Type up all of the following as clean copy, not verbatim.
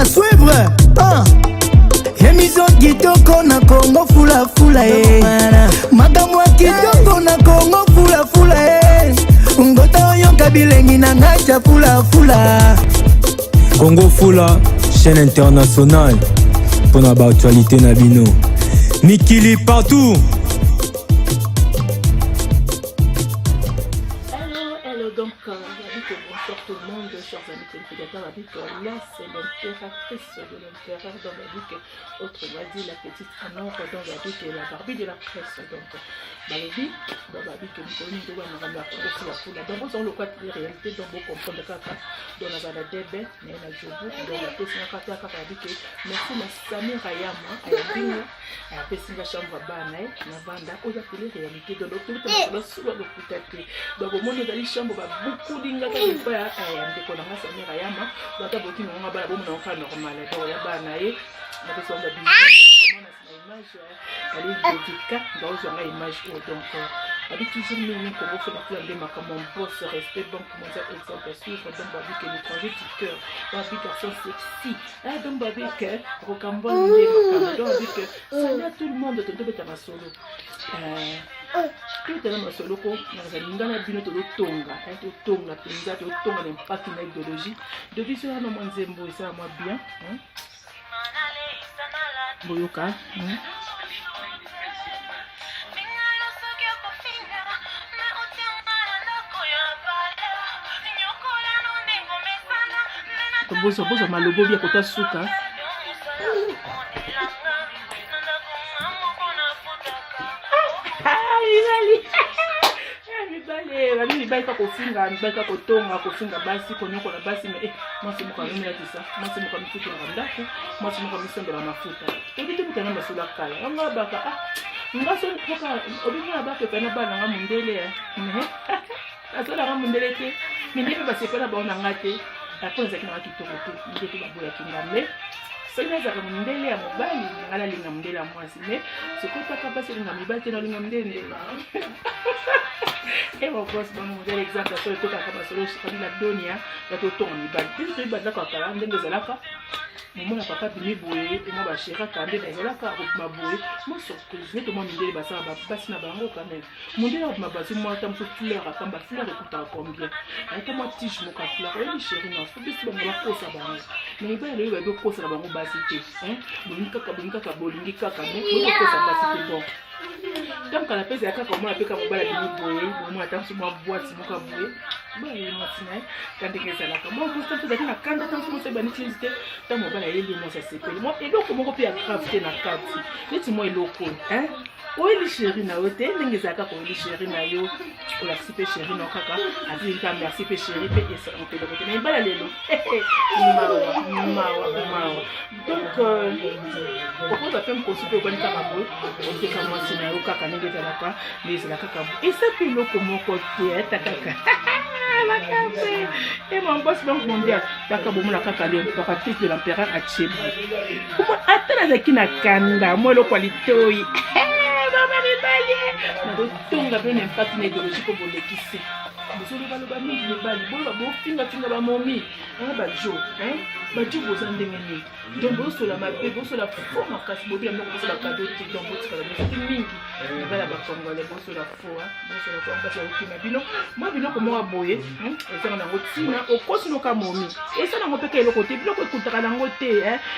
À suivre ah. Emission kitoko na Congo fula fula eh. Makambo ya kitoko na Congo fula fula eh. Ngota oyoka bilengi na ngai cha fula fula. Congo Fula, chaîne internationale pour na ba actualité na bino. Mikili partout. Hello, hello, donc, euh, bonsoir tout le monde, chers amis téléspectateurs, là c'est l'impératrice de l'empereur, donc autrement dit la petite Anor, donc la Barbie de la presse, donc, balobi, donc babike mikolo mingi oyo makambo ya kofula fula, donc ozango lokwa réalité, donc bocomprendre kaka, donc nazala na debe naye na jobu, donc bapesi nga kaka kaka babike merci na Samira Yama ayambi nga apesi nga chambre ya bana na ye navanda oyo apele réalité donc tobetala lokuta te donc omoni ezali chambre babukuli nga kaka epai ya ndeko na nga Samira Yama donc ata boki nango nga bana bomona ngo kaka normal donc ya bana na ye napesi bango babisous na image ali dedika baozwa nga image oyo donc abi toujours mingi kongo fo nakula nde makambo boss respect banque mondiale exemple à suivre donc babi que l'étranger du cœur babi garçon sexy ah, donc babi que rocambole nde makambo donc babi que salut à tout le monde totobeta masolo totala masolo ko nazali nga na bino tozotonga totonga mpenza totonga na impact na idéologie devise wana mwa nzembo esala mwa bien boyoka hmm? bozwa bozwa malobo bia kota suka mibale babi mibali kaka kofinga mibali kaka kotonga kofinga basi konyokola basi me eh, mwasi moko amilatisa mwasi moko amifutela ndako mwasi moko amisombela mafuta toyebi te mutana masolo ya kala yango abaka ah nga so kaka obinga na baka epai na bana nga mondele eh. mais azalaka mondele te mindele mpe basepela bango na nga te mpo nazalaki nanga kitoko te nde mpe baboyaki nga mais soki nazalaka mondele ya mobali nga nalinga mondele ya mwasi mais sokotaka basi olinga mibali te nalinga mondele nde e boss bango modele exemple solo etokaka masolo kabila donia bato otonga mibali biso toyebi bandako ya kala ndenge ezalaka momona papa bimi boye emwa bashera nde bazalaka akobima boye mwa surprise neti omwa mindele basala basi na bango quand même mondele akobima bazwi mwa ata mosusu fleur apamba fleur ekutaka combien ata mwa tige moko ya fleur oyebi sheri na fo bisi bango bakosa bango na mibali loyebi bayebi kokosa na bango basi te bolingi kaka bolingi kaka bolingi kaka mais boyebi kokosa basi te bon ntango kala mpe ezala kaka omona mpe kaka mobali abimi boye bomona ata mosusu mwa boite moko ya boye boye mwasi na ye ka ndenge ezalaka mwa mwasi ntango ezalaki na kanda ntango mosusu ebandi crise te ntango mobali ayeli mwasi asepeli mwa eloko moko mpe ya grave te na kati neti mwa eloko hein oyeli sheri na yo te ndenge ezalaka koyeli sheri na yo olakisi mpe sheri na yo kaka azili ka merci mpe sheri mpe esampeloko te na mibala lelo mawa mawa mawa donc euh, okozwa mpe mokosi mpe obani kaka boye oteka mwasi na yo kaka ndenge ezalaka nde ezala kaka boye eza mpe eloko moko te ata kaka makambo e mon boss banque mondiale kaka bomona kaka l'impératrice de l'empereur atie boye ata nazalaki na kanda mwa eloko ya litoi mama mibali nakotonga mpe na impact na idéologie mpo bolekisi bozolobaloba mingi mibali boloba bofingafinga bamomi Ah, bajo bajo boza ndenge nini donc bozosola mabe bozosola fo makasi bobila moko bosola kado te donc botikala bosoki mingi mibala bacongolais bosola fo bosola fo kasi okima bino mwa biloko moko boye ezanga nango ntina okosi noka momi eza nango mpe ka eloko te biloko ekutaka nango te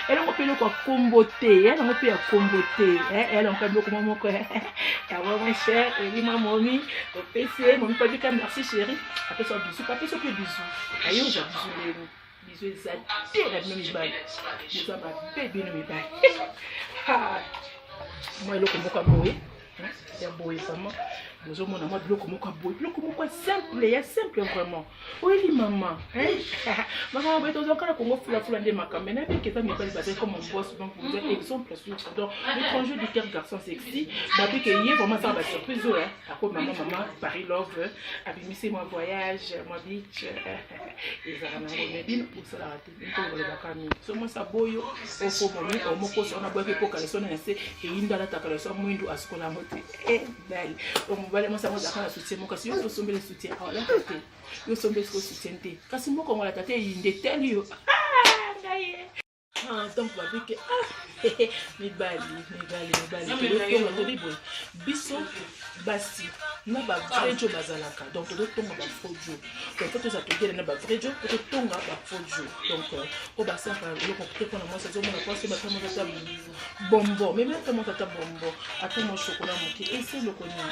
elongo mpe eloko ya kombo te eya nango mpe ya kombo te eya nango mpe biloko mwa moko yango mwa cher eli mwa momi opesi ye momi pabika merci chéri apesa bisu apesa mpe bisu aye oza bisu lelo bisu eza te na bino mibali boza mabe bino mibali mwa eloko moko ya boye ya boye vraiment bozomona mwa biloko moko ya boye biloko moko ya simple ya simple vraiment oyeli mama mama boye tozwaka na kongo fulafula nde makambo nabiki eza mibali bazali comme boss donc vous êtes exemple sur donc l'étranger du cœur garçon sexy babiki ye vraiment asala basurprise oyo ako mama mama paris love abimisi mwa voyage mwa beach ezalaka nango me bino bosalaka te mpo bolobaka mingi so mwasi aboyo okomomi omokosi wana aboyaki mpo kaleso na se eyinda alataka leso mwindu asukola yango te eh, bali mobali mwasi yango azalaka na soutien moko kasi yo osombeli soutien alata te yo osombeli siko soutien te kasi moko yango alata te eyinde etali yo ah, ngai. Ah, donc babike ah mibali mibali mibali tozotonga tobi boye biso basi na bavrai jo bazalaka donc tozotonga bafaux jo donc fo toza togele na bavrai jo po totonga bafaux jo donc euh, oyo basalaka eloko te mpona mwasi azomona mwasi bata mwasi ata bonbon meme ata mwasi ata bonbon ata mwa chocolat moke ese eloko nini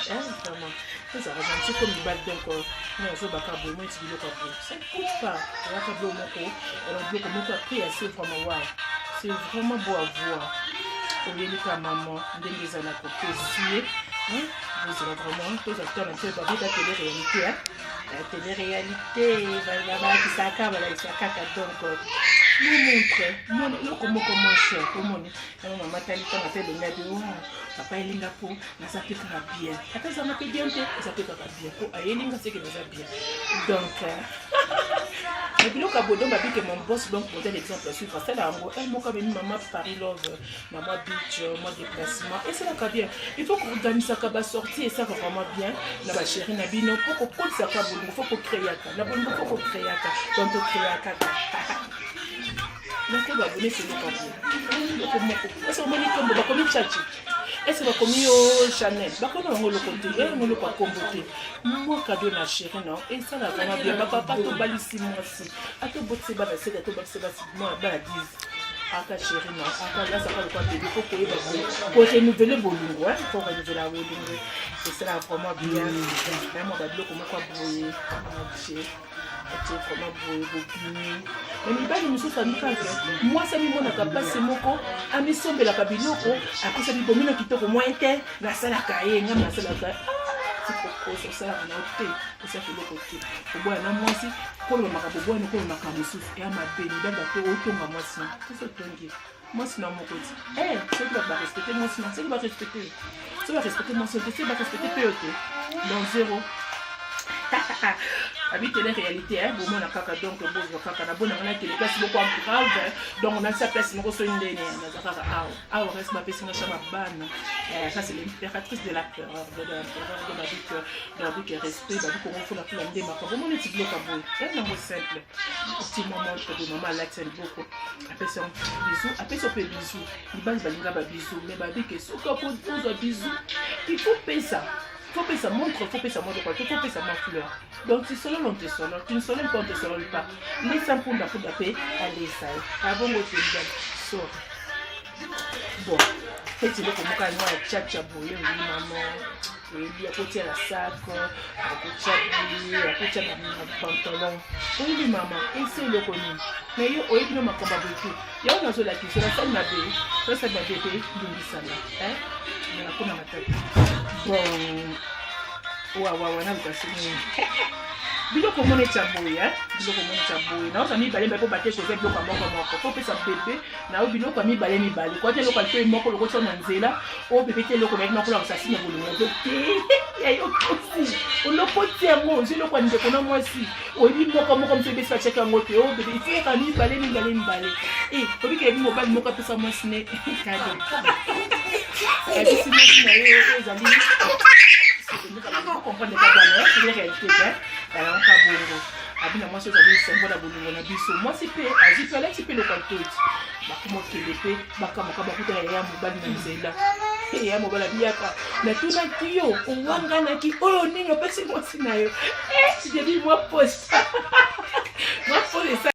vraiment ezalaka gentil ko mibali donc euh, nga nazobaka boye moi eti biloko ya boye ça coûte pas eyaka biloko moko biloko moko ya prix assez vraiment wa c'est vraiment beau à voir oyeli ka maman ndenge ezalaka opesi ye bozala vraiment tozala tala mpe babeta tele réalité tele réalité balakisaka balakisaka kaka donc momontre mona eloko moko moins cher omoni yango mama tali ntango ata elongi abi wa papa elinga mpo naza mpe kaka bien ata ezanga mpe bien te eza mpe kaka bien mpo ayelinga seke naza bien donc euh, na biloko ya bodo babike mon boss donc modèle exemple à suivre asala yango un moko amemi mama paris love na mwa beach mwa déplacement esalaka bien il faut koorganisaka basortie esalaka vraiment bien na bachéri na bino mpo kokolisaka bolingo fo kokreaka na bolingo fo kokreaka donc tokreaka kaka nako babone seloko eloko moko ese omoni nkombo bakomi chachi ese bakomi yo chanel bakomi bango eloko te eyango eloko ya nkombo te mwa kado na chéri na esala vraiment bien bapapa tobalisi mwasi ata obotisi bana sete ata obalisi basi mwana bana 10 aka chéri na aka azaka lokwa bebe fo koyeba korenouvele bolingo fo renouvela bolingo esalaka vraiment bien na mwa babiloko moko ya boye atie vraiment boye bobimi me mibali mosusu amikaka mwasi amimonaka mpasi moko amisombelaka biloko apesa bibomino kitoko moyen te nasalaka ye ngai nasalaka ah, tikokosa osalaka na yo te osalaka eloko te oboya na mwasi koloba makambo oboyani koloba makambo mosusu ya mabe mibali bato otonga mwasi na soki otongi mwasi na moko ti eh, soki bato barespecte mwasi na soki barespecte soki barespecte mwasi te soki barespecte mpe yo te donc zero abi tele réalité hein bomona kaka donc bozwa kaka na bonanga nakende place moko ya grave donc natia place moko soki ndeni naza kaka awa awa reste bapesi nga chama bana eh, ça c'est l'impératrice de la peur de l'empereur de babik de babik respect babi kongo fula fula nde makambo omoni ti biloko ya boye eh, nango simple ti mwa montre de mama alati ya liboko apesi yango bisou apesi yo mpe bisou mibali balinga ba bisou mais babike soki ozwa bisou il faut pesa faut pesa montre faut pesa montre quoi faut pesa mwa fleur donc tu solole on te solole tu ne solole pas on te solole pas lesa mpunda mpunda mpe alesa ye abongo te mibali sorry bon feti eloko moko yango ya chacha boye oyi mama oyebi akotia na sac akotia boye akotia na pantalon oyebi mama esi eloko nini me yo oyebi no makambo ya boye te yango nazolakisa nasali mabe nasali mabe te ndungisanga me nakoma matata bon wawawa naluka soki biloko omoni etya boye biloko omoni etya boye naoza mibale mibale mpo bateshe eza biloko ya moko moko mpo opesa bebe na yo biloko ya mibale mibale kwata eloko ya litoi moko lokotisa na nzela oyo bebe te eloko nayebi nakolakisa sini ya bolingo nazo te ya yo kosi olokoti yango ozwi eloko ya ndeko na mwasi oyebi moko moko mosu ebesi batiaki yango te oyo bebe ifeyaka mibale mibale mibale e obiki yebi mobali moko apesa mwasi ne kado ayebisi mwasi na ye oyo ezali comprendre kabwana réalité te yango bongo abi na mwasi ozali esengo na bolingo na biso mwasi mpe azwi mpe alati mpe eloko alitoti bakoma okende mpe bakamaka bakuta yaya mobali na nzela yaya mobali abiyaka natunaki yo owanganaki oyo nini opesi mwasi na yo eh, debi mwa poste mwa poste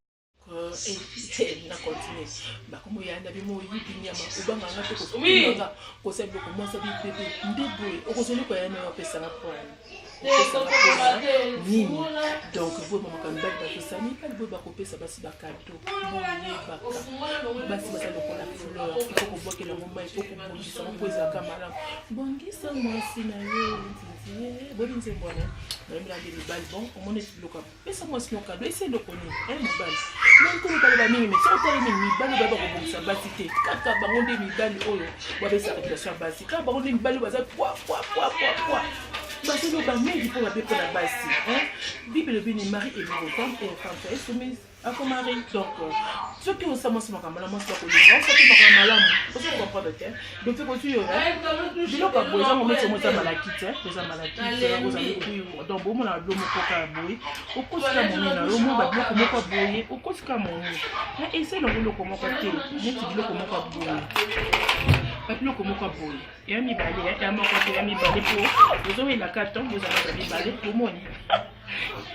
eh, na continue bakomoyanda bimo oyibi nyama obanganga te kofinga kosala biloko mwasi abibebe nde boye okozoli koya nayo apesanga poani nini donc boye mamaka mibali bapesa mibali boye bakopesa basi bakado boyebaka basi baza lokola fleur ifo kobwakela yango mai ifo kobongisa yango mpo ezalaka malamu bongisa mwasi na yo nzinzi boyebi nzembo wana nayembela nde mibali bon omoni biloko pesa mwasi no kado esi eloko nini e mobali nankolo baloba mingi me soki otali mingi mibali oyo bakobongisa basi te kaka bango nde mibali oyo babesa reputation ya basi kaka bango nde mibali oyo baza pwa pwa pwa pwa pwa bazoloba mingi mpo mabe mpo na basi bible elobi ni mari aime vos femmes et femme soyez soumise. Akomari. Donc soki osa mwasi makambo na mwasi akolinga, osa mpe makambo malamu, ozo comprendre te. Donc mpe kozwi yo biloko ya boye, ezango meti yango eza malaki te, eza malaki te, ozali cuivre. Donc bomona babilo moko kaka boye, okosika momi na yo, mwa babiloko moko ya boye, okosika momi na ese nango eloko moko te, neti biloko moko ya boye, babiloko moko ya boye ya mibale, ya moko te, ya mibale, mpo ozowelaka ntango ozalaka mibale. Bomoni,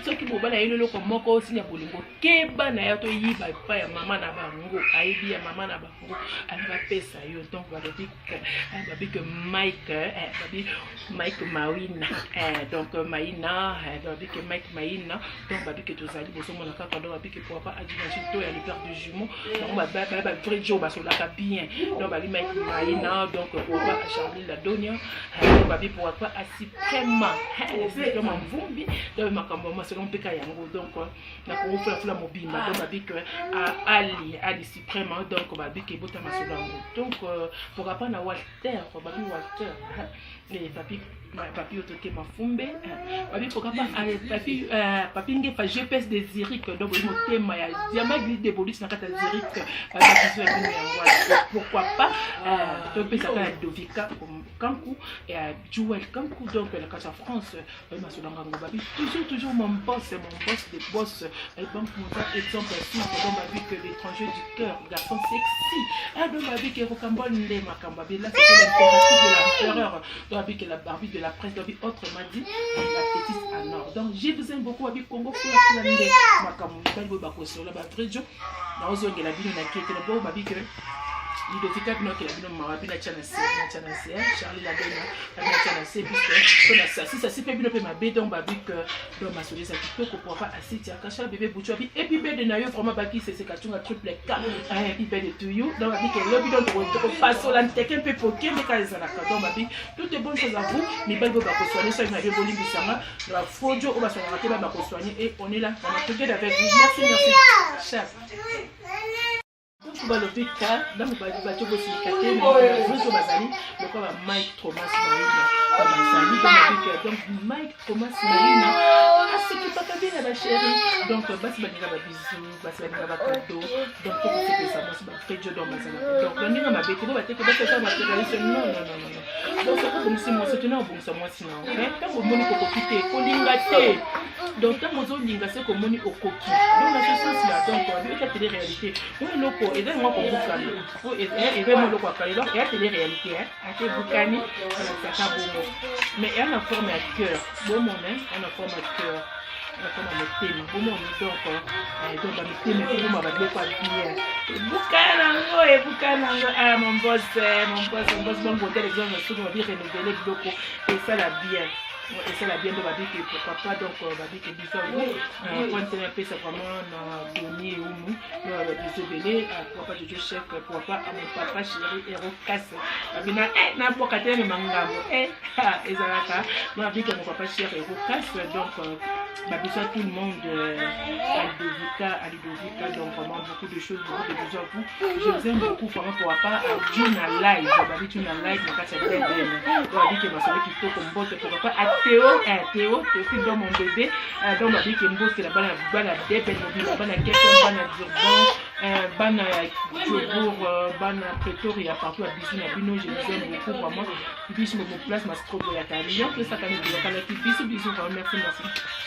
soki mobali ayeli eloko moko osili ya bolingo, keba na ya toyiba epai ya mama na bango, ayebi ya mama na bango, alingi bapesa yo. Donc balobi babi ke Mike, babi Mike Mawina, donc Maina, babi ke Mike Maina. Donc babi ke tozali, bozomona kaka. Donc babi ke pourquoi pas Adinagi to ya le père du jumeau, donc ba vrai jour basolaka bien. Donc babi Mike Maina, donc pourquoi pas Charlie Ladonia, donc babi pourquoi pas Asiprema, Suprema Mvumbi. Donc makambo masolo mpeka yango, donc na Kongo fulafula mobimba. Donc babi ke Ali Ali Suprême, donc babi ke ebota masolo yango. Donc pourquoi pas na Walter, babi Walter, papi papi otoke mafumbe, babi pourquoi pas papi papi Ngefa GPS de Zurich. Donc boyi motema ya diamant glide de bolisi na kati ya Zurich, babi biso ya bino yango. Pourquoi pas topesaka ya Dovika Kanku ya Joel Kanku, donc na kati ya France, babi masolo ngango, babi toujours toujours mon boss, mon boss de boss, babi banque mondiale, exemple à suivre. Donc babi que l'étranger du cœur, garçon sexy, ah, donc babi que Rocambole nde makambo, babi là c'était l'impératrice de l'empereur. Donc babi que la Barbie de la presse, babi autrement dit la petite en or. Donc je vous aime beaucoup, babi Congo fula fula nde makambo, mibali boyo bakosola ba vrai jo, naozongela bino na ketele bo. Babi que Lidovika bino akela bino mawa, bino atya na se, atya na se Charlie Ladona, bino atya na se, puisque so na sasi sasi mpe bino mpe mabe. Donc babi que donc masolo eza kitoko. Pourquoi asiti akasha bébé butu, abi epi bede na yo vraiment bakisi esekatunga triple K, happy birthday to you. Donc babi ke lobi, donc tokopasola nteke mpe pokembe kaka ezalaka. Donc babi toutes les bonnes choses à vous, mibali boyo bakosoigne soki na yo, bolimbisanga na bafodio oyo basoignaka te, ba bakosoigne et on est là vraiment together avec vous. Merci, merci chef. Donc balobi ka ntango bato bosilika te, nyonso bazali lokola ba Mike Thomas Marina bazali. Donc donc Mike Thomas Marina asekipaka bien na bachéri. Donc basi balinga babizu, basi balinga bacadeau, donc tokosepelisa mwasi, bafrejo. Donc bazalaka donc na ndenge mabe te, bo bateke basi ata matérialiste, non, non, non, non. Donc soki obongisi mwasi te, na obongisa mwasi na ntango omoni kokoki te, kolinga te. Donc ntango ozolinga, se komoni okoki. Donc na ce sens là, donc eza télé réalité oyo, eloko eza yango kobukana, eza mo eloko ya kala, donc eya télé réalité ate ebukani, alakisaka bongo, mais eya na forme ya cœur, bomona, eya na forme ya cœur, na forme ya motema, bomoni. Donc bamitema ekoboma babiloko ya bien, ebukana yango, ebukana yango. Ah, mon boss, mon boss, mon boss, bango hotel exemple, soki babi renouveler biloko, esala bien, esala bien. Donc babiki pourquoi pas, donc babiki biso point te, napesa vraiment na doni eumu biso ebele. Pourquoi pas Jojo Chef, pourquoi pas à mon papa chéri Hero Kas, babina nabwaka te mema ngambo ezalaka. Donc babiki mon papa chéri Hero Kas, donc babiso à tout le monde, à Ludovika, à Ludovika. Donc vraiment beaucoup de choses, beaucoup de bisous à vous, je vous aime beaucoup vraiment. Pourquoi pas à Juna Live, babi Juna Live na kati ya BDM, donc babiki masolo kitoko, mbote. Pourquoi pas à Théo, Théo Théophile, donc mon bébé. Donc babiki mbote na bana, bana Deben mobimba, bana Cape, bana Durban, bana Jobourg, bana Pretoria, partout ya biso na bino, je vous aime beaucoup vraiment. Biso mo place mastrobo ya tali, donc esaka ni bilokalaki biso, biso vraiment, merci, merci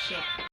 cher.